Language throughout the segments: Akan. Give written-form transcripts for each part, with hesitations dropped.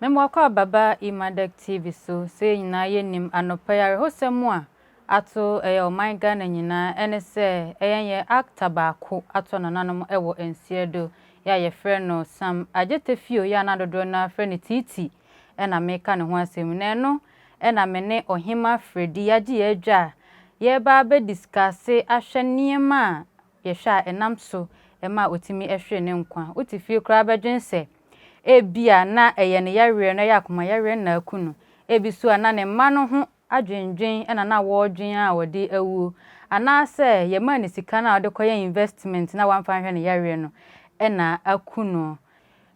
Mema wakɔ ababa Imadek TV so. Sɛ yɛn nyinaa yɛnim, anɔpa yi awerɛhosɛm a ato ɛyɛ ɔman Ghana nyinaa ɛne sɛ ɛyɛ yɛn actor baako ato nananom ɛwɔ nseɛ do yɛ a yɛfrɛ no Sam Adjetefio, yɛ a na dodoɔ no afrɛ no Tiiti, ɛna meka ne ho asɛm. Na ɛno ɛna me ne Ɔhema Fredi yɛagye yɛn adwa a yɛreba abɛdiscuss ahwɛ nneɛma a yɛhwɛ a ɛnam so ɛma otumi ɛhwere ne nkwa. Wote fie koraa bɛdwen sɛ ebia na ɛyɛ ne yareɛ no, ɛyɛ akoma yareɛ na aku no. Ebi so a na ne mma no ho adwendwen ɛna na wɔredwen a wɔde awuo, anaasɛ yɛmaa ne sika no a wɔde kɔyɛ investment na wamfa nhwɛ ne yareɛ no ɛna aku no.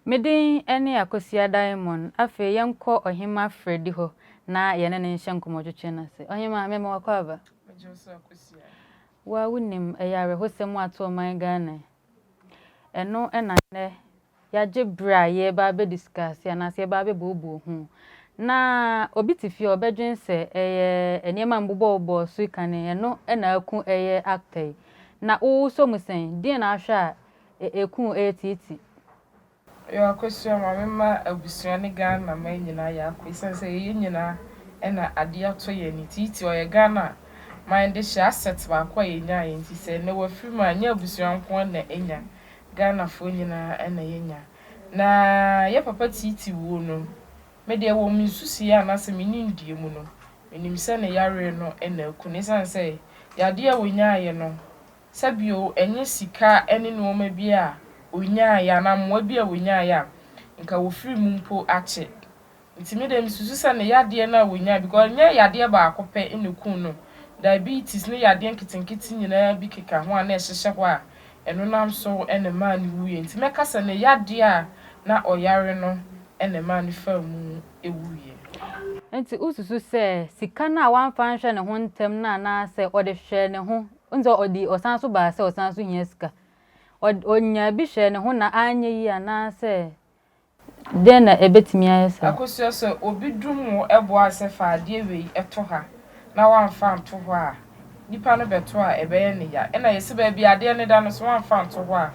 Medin ne Akosua Diamond. Afei yɛnkɔ Ɔhema Fredi hɔ na yɛne ne nhyɛ nkɔmmɔtwetwe no ase. Ɔhema, mema wakɔ aba. Wa wonim, ɛyɛ awerɛhosɛm ato ɔman Ghana. Ɛno ɛna nnɛ yɛagye berɛ a yɛreba abɛdiscuss anaasɛ yɛreba abɛbuobuo ho. Na obi te fie a ɔbɛdwen sɛ ɛyɛ nneɛma mbobɔbobɔ so kane ɛno ɛna aku ɛyɛ actor yi. Na wosɔ mu sɛn? Deɛn na ahwɛ a ɛku ɛyɛ Tiiti? Yɛ Akosua, ma mema abusua ne Ghana man nyinaa yɛ akɔ, ɛsiane sɛ yɛyɛ nyinaa ɛna adeɛ atɔ yɛn ani. Tiiti ɔyɛ Ghana man de hyɛ asset baako a yɛnyaa yɛ, nti sɛ nnɛ wafiri mu a, nyɛ abusua nko na ɛnya, Ghanafoɔ nyinaa ɛna yɛnya. Na yɛ papa Tiiti wuo no, me deɛ, wɔ me nsusuiɛ anaasɛ me nimdeɛ mu no, menim sɛ ne yareɛ no ɛna aku no, ɛsiane sɛ yadeɛ a wɔnyaeɛ no, sɛbio ɛnyɛ sika ne nneɛma bi a onyaeɛ anaa mmoa bi a onyaeɛ a nka wofiri mu mpo akye. Nti me deɛ, mesusu sɛ ne yadeɛ no a wonyae, because nyɛ yadeɛ baako pɛ na ekum no, diabetes ne yadeɛ nketenkete nyinaa bi keka ho a na ɛhyehyɛ hɔ a ɛno nam so ɛna maa no wuiɛ. Nti mɛka sɛ ne yadeɛ a na ɔyare no ɛna maa no faa mu ewuiɛ. Nti wosusu sɛ sika no a wamfa nhwɛ ne ho ntɛm no, anaasɛ ɔde hwɛ ne ho nti ɔde ɔsan so baa sɛ ɔsan so hia sika, ɔnya bi hwɛ ne ho na anyɛ yie, anaasɛ dɛn na ɛbɛtumi ayɛ saa? Akosua, sɛ obi dum wo ɛboa sɛ fa adeɛ wei ɛto ha na wamfa nto hɔ a, nipa no bɛto a ɛbɛyɛ ne ya. Ɛna yɛsɛ baabi adeɛ ne da no so wamfa nto hɔ a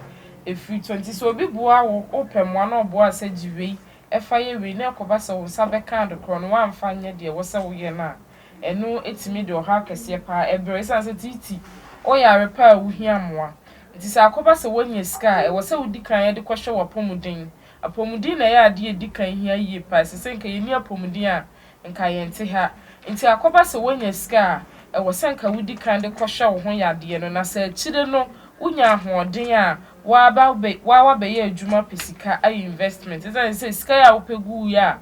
ɛfiri tɔ. Nti sɛ obi boa wo, wopɛ mmoa na ɔboa sɛ gye wei ɛfa yɛ wei na ɛkɔba sɛ wo nsa bɛka ade korɔ no, wamfa nyɛ deɛ ɛwɔ sɛ woyɛ no a, ɛno ɛtumi de ɔhaw kɛseɛ paa ɛbrɛ, ɛsiane sɛ Tiiti woyare pa a wohia mmoa. Nti sɛ akɔba sɛ woanya sika a, ɛwɔ sɛ wodi kan de kɔhwɛ w'apɔmuden. Apɔmuden na ɛyɛ adeɛ edi kan hia yie paa. Ɛsɛ sɛ nka yɛni apɔmuden a nka yɛnte ha. Nti akɔba sɛ woanya sika a, ɛwɔ sɛ nka wodi kan de kɔhwɛ wo ho yadeɛ no, na sɛ akyire no wonya ahoɔden a waaba bɛ waa wabɛyɛ adwuma pɛ sika ayɛ investment, ɛsiane sɛ sika yi a wopɛ gu yi a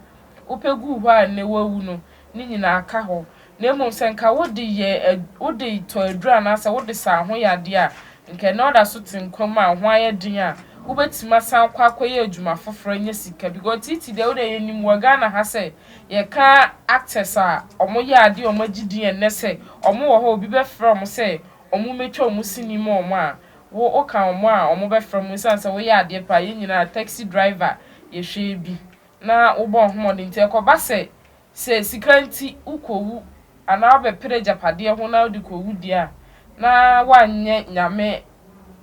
wopɛ gu hɔ a nnɛ wawu no ne nyinaa ka hɔ. Na mmom sɛ nka wode yɛ, wode tɔ aduru anaasɛ wode sa ho yadeɛ a, nka ɛnɛ ɔda so te nkwa mu a ho ayɛ den a wobɛtumi asan kɔ akɔyɛ adwuma foforɔ anya sika, because Titi deɛ, wode yɛnim wɔ Ghana ha sɛ yɛka actors a ɔmo yɛ adeɛ a ɔmo agye din ɛnnɛ sɛ ɔmo wɔ hɔ, obi bɛfrɛ ɔmo sɛ ɔmo mɛtwa ɔmo sini mu, ɔmo a wo woka ɔmo a ɔmo bɛfrɛ mo, esiane sɛ woyɛ adeɛ pa. Yɛn nyinaa Taxi Driver yɛhwɛ bi na wobɔ ɔhomɔden. Nti ɛkɔba sɛ sika nti wokɔwu anaa wobɛpere agyapadeɛ ho na wode kɔwu deɛ a, na woanyɛ Nyame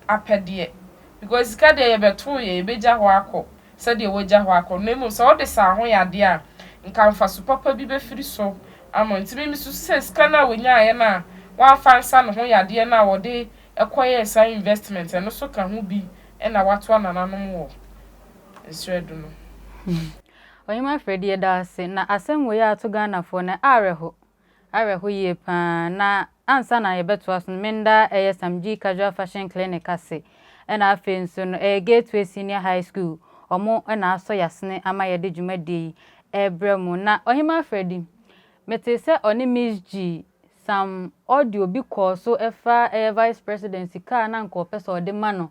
apɛdeɛ, because sika deɛ, yɛbɛtoo yɛ, yɛbɛgya hɔ akɔ sɛdeɛ wɔgya hɔ akɔ. Na mmom sɛ wode saa ho yadeɛ a, nka mfaso papa bi bɛfiri so ama. Nti mimi susu sɛ sika no a wɔnyaeɛ no a wɔamfa nsa ne ho yadeɛ no a wɔde ɛkɔyɛɛ saa investment, ɛno so ka ho bi ɛna watoa nananom wɔ nsrɛ do no. Ɔhema Fredi, yɛda ase. Na asɛm wei a ato Ghanafoɔ no, awerɛho awerɛho yie paa. Na ansa na yɛbɛtoa so no, menda ɛyɛ Samg Casual Fashion Clinic ase, ɛna afei nso no ɛyɛ Gateway Senior High School, ɔmo ɛna asɔ yasene ama yɛde dwumadie yi ɛrebrɛ mu. Na Ɔhema Fredi, mete sɛ ɔne Miss G some audio bi kɔɔ so ɛfa ɛyɛ vice president sika a na nka ɔpɛ sɛ ɔde ma no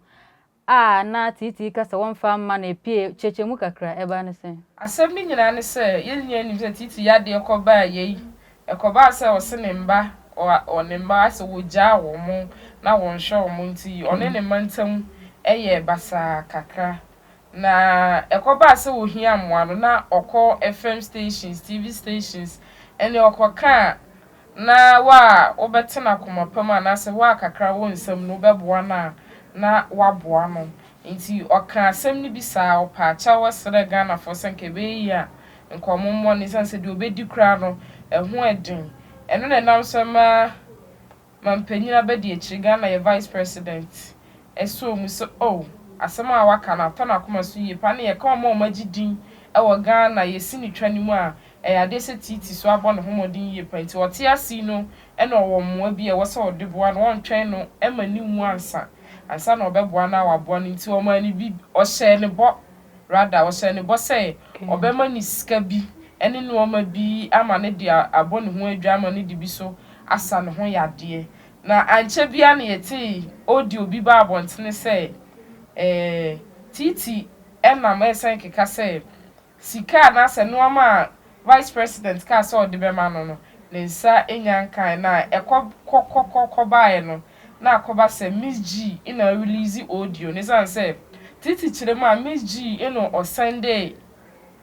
a, na Tiiti ka sɛ wɔmfa mma no. Epie kyerɛkyerɛ mu kakra, ɛba ne sɛn? Asɛm no nyinaa ne sɛ yɛn nyinaa nim sɛ Titi yadeɛ kɔbaa yei, ɛkɔbaa sɛ ɔse ne mba ɔ ne mba asɛ wɔgyaa wɔn mo na wɔnhwɛ wɔn, nti ɔne ne mma ntam ɛyɛ basaa kakra. Na ɛkɔbaa sɛ ohia mmoa no, na ɔkɔ FM stations, TV stations, ɛne ɔkɔkaa na wa a wobɛtena akoma pa mu anaasɛ wa a kakra wɔ nsam no wobɛboa no a na waboa no. Nti ɔka asɛm no bi saa, ɔpa akyɛw srɛ Ghanafoɔ sɛ nka ɛbɛyɛ yie a Nka ɔmo mmɔ no esiane sɛ deɛ obedi koraa no ɛho ɛden. Ɛno na ɛnam so ma mampanyin abɛdi akyire, Ghana yɛ vice president, ɛsɔɔ mu sɛ, oh, asɛm a waka no atɔ n'akoma so yie pa ne yɛka ɔmo a ɔmo agye din ɛwɔ Ghana yɛsi ne twa no mu a, ɛyɛ adeɛ sɛ Tiiti so abɔ ne ho mmɔden yie pa. Nti ɔte ase yi no, ɛna ɔwɔ mmoa bi a ɛwɔ sɛ ɔde boa no, ɔntwɛn no ɛma ne mu ansa na ɔbɛboa no a waboa no. Nti ɔmaa ne bi, ɔhyɛɛ ne bɔ, rather ɔhyɛ ne bɔ sɛ ɔbɛma ne sika bi ɛne nneɛma bi ama ne de abɔ ne ho adwa, ama ne de bi so asa ne ho yadeɛ. Na ankyɛ bia na yɛtee audio bi ba abɔntene sɛ Tiiti ɛnam ɛsɛn keka sɛ sika anaasɛ nneɛma a vice president kaa sɛ ɔde bɛma no, ne nsa nya nkan. Na ɛkɔ kɔkɔkɔkɔ baeɛ no, na akɔba sɛ Miss G na release audio ne san sɛ Titi kyerɛ mu a, Miss G na ɔsende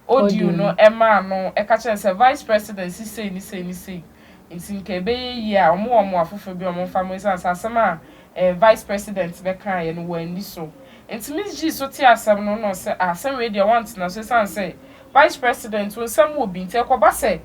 audio no ɛmaa no, ɛka kyerɛ sɛ vice president si sei ne sei ne sei, nti nka ɛbɛyɛ yie a ɔmo wɔ ɔmo afoforɔ bi a ɔmo nfa mo, esan sɛ asɛm a vice president bɛka yɛ no wɔn ani so. Nti Miss G so te asɛm no na ɔsɛ asɛm wei deɛ wɔntena so, esan sɛ vice president wɔn nsɛm wɔ bi. Nti ɛkɔba sɛ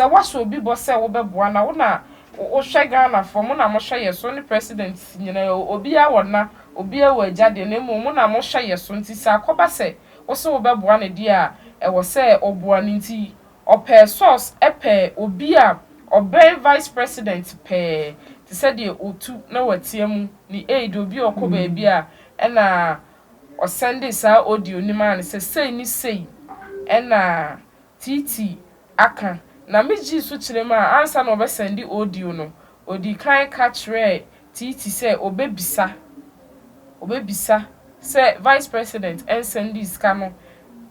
wahyɛ obi bɔ sɛ wɔbɛboa na wo na wohwɛ Ghanafoɔ mo na mohwɛ yɛ so ne president nyinaa, obiara wɔ na obiara wɔ agya deɛ, na mmom mo na mohwɛ yɛ so. Nti sɛ akɔba sɛ wosɛ wobɛboa ne deɛ a, ɛwɔ sɛ ɔboa no. Nti ɔpɛ source, ɛpɛ obi a ɔbɛn vice president pɛɛ te sɛ deɛ otu na watia mu ne aid, obi a ɔkɔ baabi a, ɛna ɔsende saa audio no maa no sɛ sei ne sei ɛna Titi aka. Na megye so kyerɛ mu a, ansa na ɔbɛsende audio no, odi kan ka kyerɛɛ Titi sɛ ɔbɛbisa sɛ vice president ɛnsende sika no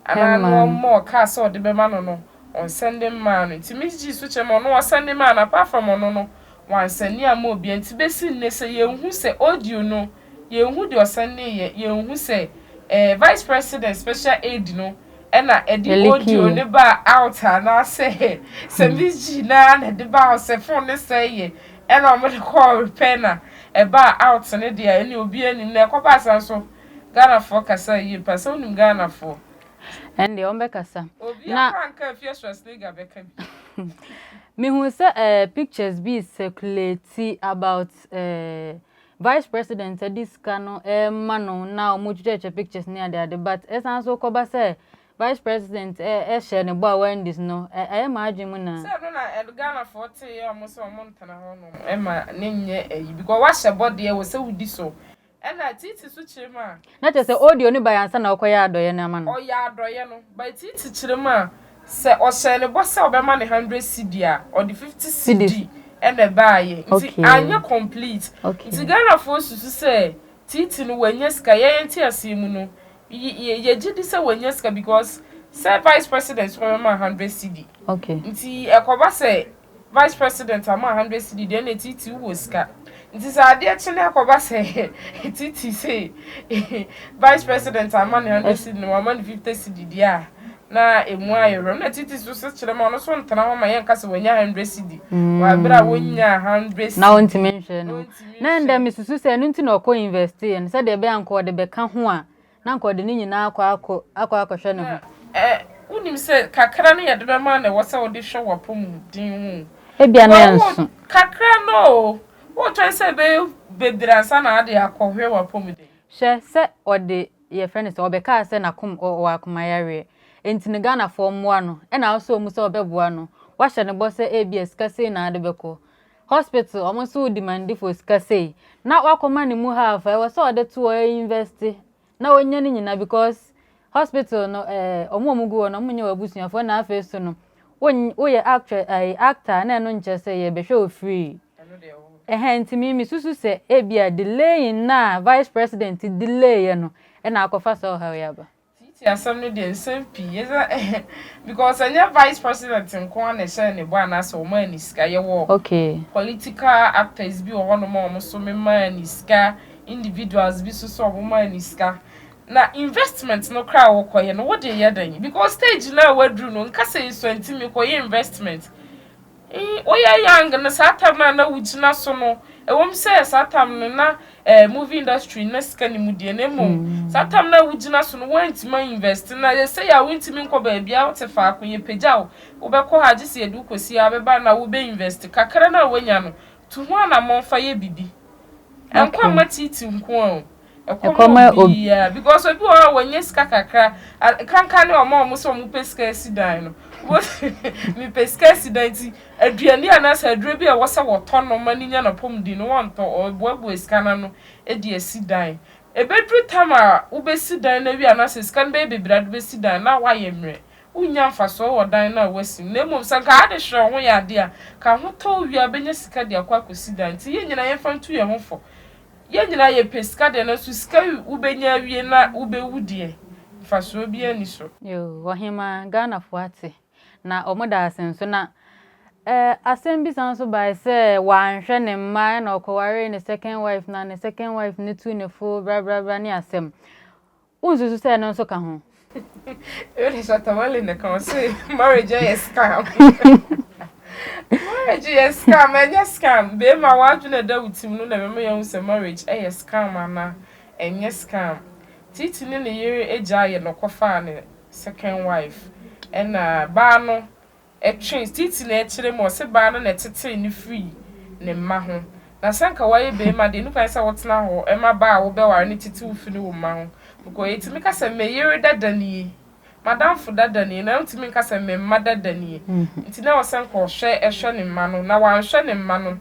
anaa no ɔmmɔ ɔkaa sɛ ɔde bɛma no, ɔnsende mmaa no. Nti megye so kyerɛ mu, ɔno ɔsende maa no. Apart from ɔno no, wansende ama obi. Nti bɛsi nnɛ sɛ yɛnhu sɛ audio no, yɛnhu deɛ ɔsende yɛ, yɛnhu sɛ vice president special aid no ɛna ɛde audio ne ba out anaasɛ sɛ Miss G naa na ɛde ba out, sɛ phone ne sɛ yɛ ɛna wɔn de kɔɔ repair na ɛba out ne deɛ, ɛne obi anim na ɛkɔba asa nso. Ghanafoɔ kasa yie pa sɛ wonim Ghanafoɔ. Ɛndeɛ wɔn bɛkasa. Obi akora nka Afia Schwarzenegger bɛka bi. Mihu sɛ pictures bi circulate about vice president ɛde sika no ɛma no na wɔn twitwatwa pictures ne ade ade, but ɛsan so kɔba sɛ vice president ɛhyɛ ne bɔ a wɔndi no, ɛyɛ maa adwene mu na. Sɛ ɛno na ɛdo Ghanafoɔ te yɛ ɔmo sɛ ɔmo ntena hɔ nom ɛma ne nyɛ ɛyi, because wahyɛ bɔ deɛ wɔ sɛ wodi so. Ɛna Titi so kyerɛ mu a. Na kyerɛ sɛ audio no ba yɛn ansa na ɔkɔyɛ adɔyɛ no ama no. Ɔyɛ adɔyɛ no, but Titi kyerɛ mu a, sɛ ɔhyɛ ne bɔ sɛ ɔbɛma ne 100 cedi a, ɔde 50 cedi ɛna ɛbaayɛ, nti anyɛ complete. Nti Ghanafoɔ susu sɛ Titi no wanya sika. Yɛyɛ nte aseɛ mu no, yɛgye di sɛ wanya sika because sɛ vice president ɔbɛma 100 cedi. Nti ɛkɔba sɛ vice president ama 100 cedi deɛ, na Titi wɔ sika. Nti sɛ adeɛ kye na ɛkɔba sɛ Titi sɛ vice president ama ne 100 cedi na wama ne 50 cedi deɛ a, na emu ayɛ wɛm. Na Titi so so kyerɛ ma ɔno so ntena hɔ ma yɛnka sɛ wanya 100 cedi wɔ abere a wonya 100 cedi. Na wɔntumi nhwɛ no na ndɛ mesusu sɛ ɛno nti na ɔkɔ invest yɛ no, sɛdeɛ ɛbɛyɛ anka ɔde bɛka ho a, na nka ɔde ne nyinaa akɔ akɔhwɛ ne ho. Ɛ, wonim sɛ kakra no yɛde bɛma na ɛwɔ sɛ wode hwɛ w'apɔmuden ho. Ebia na ɛnso. Kakra no o, wotwɛn sɛ ɛbɛyɛ bebree ansa na ade akɔhwɛ w'apɔmuden. Hwɛ sɛ ɔde yɛfrɛ no sɛ ɔbɛkaa sɛ n'akom ɔwɔ akomayareɛ nti no, Ghanafoɔ mmoa no, ɛna asɔ mu sɛ ɔbɛboa no, wahyɛ ne bɔ sɛ ebia sika sei na ade bɛkɔ hospital, ɔmo nso demand for sika sei na wakɔma ne mu half a ɛwɔ sɛ ɔde to hɔ invest na onya ne nyinaa, because hospital no ɔmo a ɔmo gu hɔ no, ɔmo nyɛ wɔ abusuafoɔ. Na afei so no, woyɛ actor, actor na ɛno nkyerɛ sɛ yɛbɛhwɛ wo free. Ɛhɛn, nti mi susu sɛ ebia delaying na vice president delay yɛ no ɛna akɔfa sɛ ɔhaw yɛ aba. Titi asɛm no deɛ, nsɛm pii yɛsɛ because ɛnyɛ vice president nko ara na ɛhyɛ ne bɔ anaasɛ ɔmo ani sika yɛwɔ. Political actors bi wɔ hɔnom a ɔmo so mema ani sika, individuals bi so so ɔmo ma ani sika. Na investment no koraa a wɔkɔyɛ no, wode yɛ dɛn? Because stage na waduru no, nkasa yi so ntimi kɔyɛ investment. Woyɛ young no, saa time no a na wogyina so no. Ɛwom sɛ saa tam no na eh, movie industry na sika ne mu deɛ, na mmom saa tam no a wogyina so no woantumi a invest na ɛsɛ yɛ a wontumi nkɔ baabi a wote faako, yɛpagya wo, wobɛkɔ ha gye sɛ yɛde wo kɔsi ha bɛba na wobɛ invest kakra no a woanya no, tu ho anammɔn fa yɛ bibi. Ɛnkɔ mma tiiti nko a o. Ɛkɔm obiara because obi wɔ hɔ a wɔnyɛ sika kakra kankan ne ɔmo a ɔmo sɛ ɔmo pɛ sika asi dan no, mepɛ sika asi dan nti aduane anaasɛ aduro bi a ɛwɔ sɛ wɔtɔ no ma ne nya n'apɔmuden no wɔntɔ, ɔboaboa sika no ano de asi dan. Ebeduru tam a wobɛsi dan no awie anaasɛ sika no bɛyɛ bebree ade bɛsi dan na woayɛ mmerɛ, wonnya mfasoɔ wɔ dan no a woasi no, na mmom sɛ nka ade hwɛ wo ho yɛ adeɛ a ka ho tɔ wie a bɛnya sika de akɔ akɔsi dan. Nti yɛn nyinaa yɛmfa ntu yɛn ho fo. Yɛn nyinaa yɛpɛ sika deɛ, nanso sika wobɛnya awie na wobɛwu deɛ, mfasoɔ biara nni so. Yoo, Ɔhemaa, Ghanafoɔ ate, na wɔn da ase nso. Na eh, asɛm bi san nso bae sɛ wanhwɛ ne mma ɛna ɔkɔwaree ne second wife na ne second wife no tuu ne fo brabrabra ne asɛm. Wonsusu sɛ ɛno nso ka ho? Ebi Shatta Wale ne ka, ɔse marriage yɛ scam. Marriage yɛ scam, ɛnyɛ scam. Bɛrima w'adwene ɛda wo tim no na ɛbɛma yɛahu sɛ marriage ɛyɛ scam anaa ɛnyɛ scam. Titi ne ne yere agya yɛ no kɔfaa ne second wife, ɛna baa no ɛtwe Titi na ɛkyerɛ mu, ɔse baa no na ɛtetee ne firi ne mma ho. Na sɛ nka wayɛ bɛrima deɛ, nukwan sɛ wotena hɔ ɛma baa a wobɛware ne tete wo firi wo mma ho, because yɛtumi ka sɛ me yere dada nie, madamfo dada nie, na ntumi nka sɛ me mma dada nie. Nti na ɔsɛ nka ɔhwɛ ɛhwɛ ne mma no, na wanhwɛ ne mma no.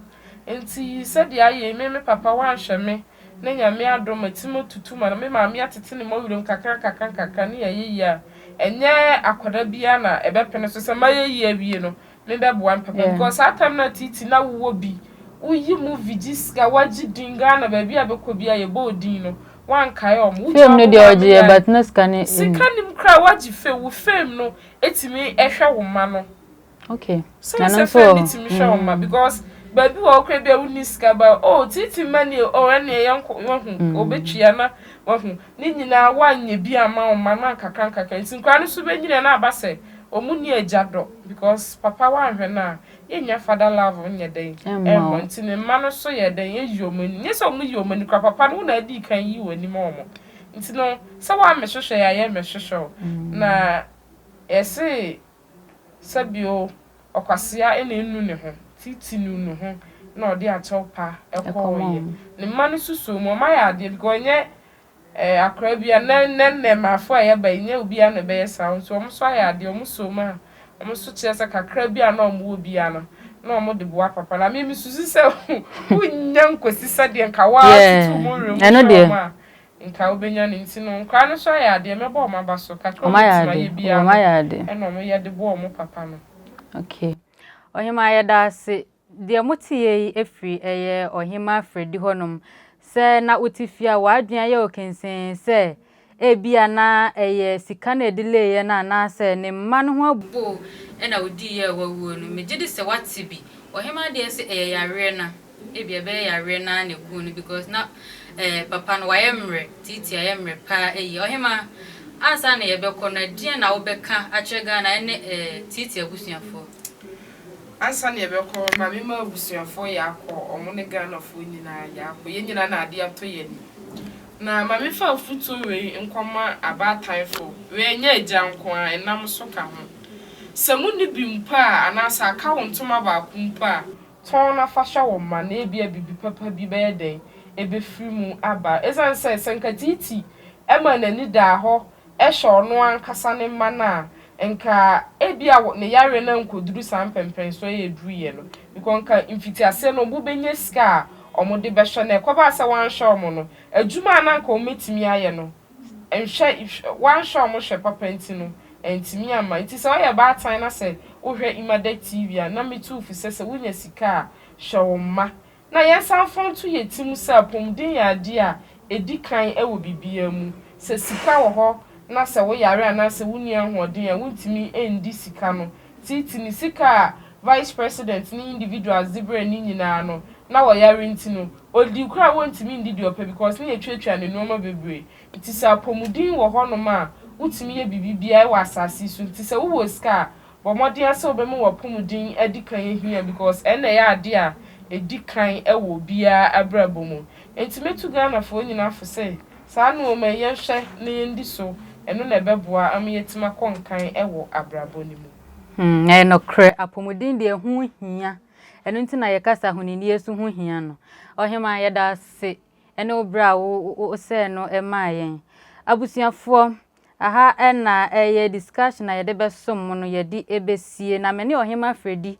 Nti sɛdeɛ ayɛ me papa wanhwɛ me na Nyame adom atumi tutu ma na me maame atete ne mmɔwerɛm kakra kakra kakra ne yɛyɛ yie a, ɛnyɛ akwadaa biara na ɛbɛpene so sɛ mayɛ yie awie no mebɛboa me papa, because saa time na Titi na wowɔ bi woyi movie gye sika, wagye din Ghana, baabi a bɛkɔ bi a yɛbɔ odin no, wankae ɔmo. Fame no deɛ ɔgye yɛ, but na sika ne sika nim kora wagye fame, wo fame no etumi ɛhwɛ wo ma no. Okay. Sɛ sɛ fame no tumi hwɛ wo ma, because baabi wɔ ɔkora bi a wonni sika ba, oh, Titi ma nie, oh, ɛne yɛn nkɔ wahu obetwia na wahu ne nyinaa wanyɛ bi ama wo ma na nkakra nkakra nti nkora no so bɛnyina na aba sɛ ɔmo ni agya dɔ, because papa wanhwɛ no a yɛnya father love nyɛ dɛn ɛmmɔ. Nti ne mma no so yɛ dɛn yɛyi ɔmo ani, nyɛ sɛ ɔmo yi ɔmo ani kora, papa no wo na adi kan yi wɔ anim ɔmo. Nti no sɛ woamɛhwehwɛ yɛ a yɛmmɛhwehwɛ wo na yɛse sɛbio ɔkwasea ɛna enu ne ho. Titi nu ne ho na ɔde akyɛw pa ɛkɔɔyɛ ne mma no soso mu. Ɔmo ayɛ adeɛ because ɔnyɛ akora bi a nɛ nɛ nnɛmaafo a yɛba yi, nyɛ obiara na ɛbɛyɛ saa. Nso ɔmo nso ayɛ adeɛ, ɔmo so mu a ɔmo nso kyerɛ sɛ kakra bi a na ɔmo wɔ bia no na ɔmo de boa papa. Na mímí susu sɛ wonya nkosi sɛdeɛ nka waa tutu mu werɛ mu hwɛ ɔmo a nka wobɛnya ne. Nti no nkora no nso ayɛ adeɛ, mɛbɔ ɔmo aba so kakra ɔmo tuma yɛ bia no ɛna ɔmo yɛ de boa ɔmo papa no. Okay, Ɔhema, yɛda ase. Deɛ mote yɛ yi efiri ɛyɛ Ɔhema Fredi hɔnom sɛ na wote fie a w'adwene ayɛ wo kensɛn sɛ ebia na ɛyɛ sika na ɛde leeɛ no anaasɛ ne mma no ho abuo ɛna odiiɛ a wawuo no. Megye di sɛ wate bi. Ɔhema deɛ sɛ ɛyɛ yareɛ na ebia ɛbɛyɛ yareɛ na na eku no, because na papa no wayɛ mmerɛ, Titi ayɛ mmerɛ paa. Eyi Ɔhema, ansa na yɛbɛkɔ no, ɛdeɛn na wobɛka akyerɛ Ghana ɛne Titi abusuafoɔ? Ansa na yɛbɛkɔ, maame ma abusuafoɔ yɛ akɔ, ɔmo ne Ghanafoɔ nyinaa yɛ akɔ, yɛn nyinaa na adeɛ atɔ yɛn ani. Na maame fa afutuo wei nkɔma abaatanfo wei, ɛnyɛ agya nko a, ɛnam so ka ho. Sɛ mo ni bi mpo a, anaasɛ aka wo ntoma baako mpo a, tɔn na fa hyɛ wo mma na ebia bibi papa bi bɛyɛ dɛn ebɛfiri mu aba. Ɛsiane sɛ nka Titi ɛma n'ani daa hɔ ɛhyɛ ɔno ankasa ne mma no a, nka ebia ne yare no nkɔduru saa mpɛmpɛnso ɛyɛ duruyɛ no, because nka mfitiaseɛ no ɔmo bɛnya sika a ɔmo de bɛhwɛ no. Ɛkɔbaa sɛ wanhwɛ ɔmo no, adwuma a na nka ɔmo bɛtumi ayɛ no, nhwɛ wanhwɛ ɔmo hwɛ papa nti no ntumi ama. Nti sɛ ɔyɛ baatan na sɛ wohwɛ Imadek TV a, na metu fo sɛ wonya sika a, hwɛ wo mma. Na yɛnsan fa nto yɛ ti mu sɛ apɔmuden yɛ adeɛ a ɛdi kan wɔ biribiara mu. Sɛ sika wɔ hɔ na sɛ woyare anaasɛ wonni ahoɔden a, wontumi ndi sika no. Titi ne sika a vice president ne individuals de brɛ ne nyinaa no na wɔyare nti no, odi kora a wɔntumi ndi deɛ ɔpɛ, because ne yɛtwatwa ne nneɛma bebree. Nti sɛ apɔmuden wɔ hɔnom a, wotumi yɛ biribi biara wɔ asase so. Nti sɛ wowɔ sika a, bɔ mmɔden sɛ wobɛma w'apɔmuden adi kan ahia, because ɛnna ɛyɛ adeɛ a ɛdi kan wɔ obiara abrabɔ mu. Nti mɛtu Ghanafoɔ nyinaa fo sɛ saa nneɛma yi yɛnhwɛ na yɛndi so, ɛno na ɛbɛboa ama yɛatumi akɔ nkan wɔ abrabɔ no mu. Ɛyɛ nokorɛ, apɔmuden deɛ ho hia. Ɛno nti na yɛkasa ahonidie so ho hia no. Ɔhema, yɛda ase ɛne wo berɛ a wo sɛɛ no maa yɛn. Abusuafoɔ, aha ɛna ɛyɛ discussion a yɛde bɛsom mo no yɛde ɛbɛsie na me ne Ɔhema Fredi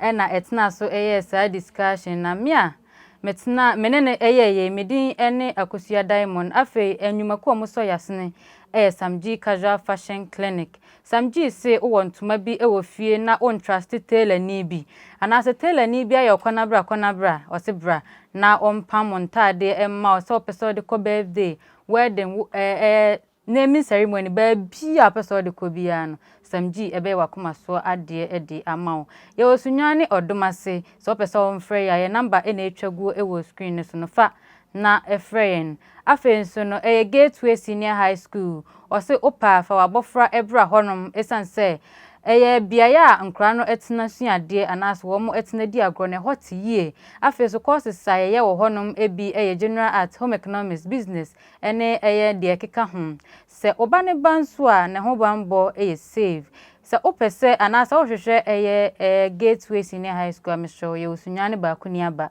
ɛna ɛtena so ɛyɛɛ saa discussion na me a metena me ne no ɛyɛɛ yɛ me din ɛne Akosua Diamond. Afei nnwumakuo a wɔsɔ yɛasene ɛyɛ Samg Casual Fashion Clinic. Samg se wowɔ ntoma bi ɛwɔ fie na wontrust tailorni bi anaasɛ tailorni bi ayɛ ɔkɔnabra kɔnabra, ɔse bra na ɔmpam wo ntaadeɛ ɛmma wo sɛ wopɛ sɛ wode kɔ birthday, wedding, ɛɛ naming ceremony, baabi a wopɛ sɛ wode kɔ biara no, Samg ɛbɛyɛ w'akoma soɔ adeɛ de ama wo. Yɛwɔ Sunyani ne Ɔdom ase. Sɛ wopɛ sɛ wɔmfrɛ yɛ a, yɛ number ɛna atwa guo ɛwɔ screen no so no, fa na ɛfrɛ yɛn. Afei nso no ɛyɛ Gateway Senior High School. Ɔse wopɛ a fa w'abɔfra ɛbra hɔnom ɛsiane sɛ ɛyɛ beaeɛ a nkwadaa no tena sua adeɛ anaasɛ wɔn tena di agorɔ no, ɛhɔ te yie. Afei nso courses a yɛyɛ wɔ hɔnom bi yɛ general art, home economics, business ɛne ɛyɛ deɛ ɛkeka ho. Sɛ ɔba ne ba nso a ne ho banbɔ yɛ safe. Sɛ wopɛ sɛ anaasɛ wohwehwɛ ɛyɛ Gateway Senior High School a, mesrɛ wo, yɛwɔ Sunyani baako ni aba.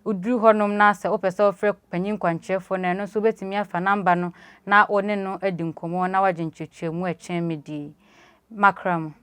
Woduru hɔnom na sɛ wopɛ sɛ wofrɛ panyin kwankyerɛfoɔ no, ɛno nso wobɛtumi afa number no na wo ne no adi nkɔmmɔ na woagye nkyerɛkyerɛmu ɛkyɛn me die. Makra mo.